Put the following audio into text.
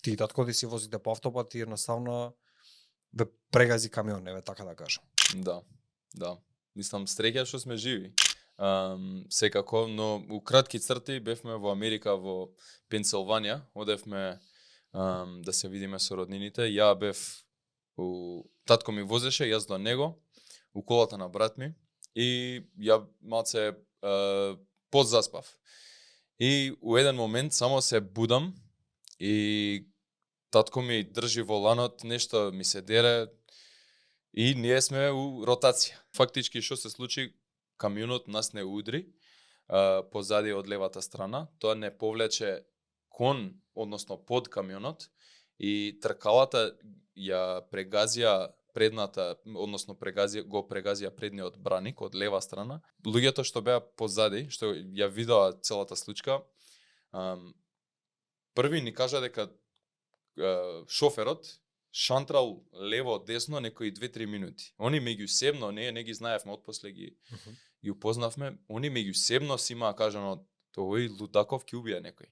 ти и татко ти си возите по автопат и едноставно ве прегази камион, еве така да кажам. Да. Мислам, среќа што сме живи. Секако, но у кратки црти бевме во Америка, во Пенсилванија, одевме да се видиме со роднините. Ја бев татко ми возеше, јас до него, у колата на брат ми и ја малце подзаспав. И у еден момент само се будам и татко ми држи воланот, нешто ми се дере и ние сме у ротација. Фактички што се случи, камионот нас не удри позади од левата страна, тоа не повлече кон, односно под камионот и тркалата ја прегазија предната, односно го прегазија предниот браник од лева страна. Луѓето што беа позади, што ја видоа целата случка, први ни кажа дека шоферот шантрал лево десно некои 2-3 минути. Они меѓусебно, не ги знаевме, отпосле ги упознавме, они меѓусебно си имаа кажано, овој лудаков ќе убие некој.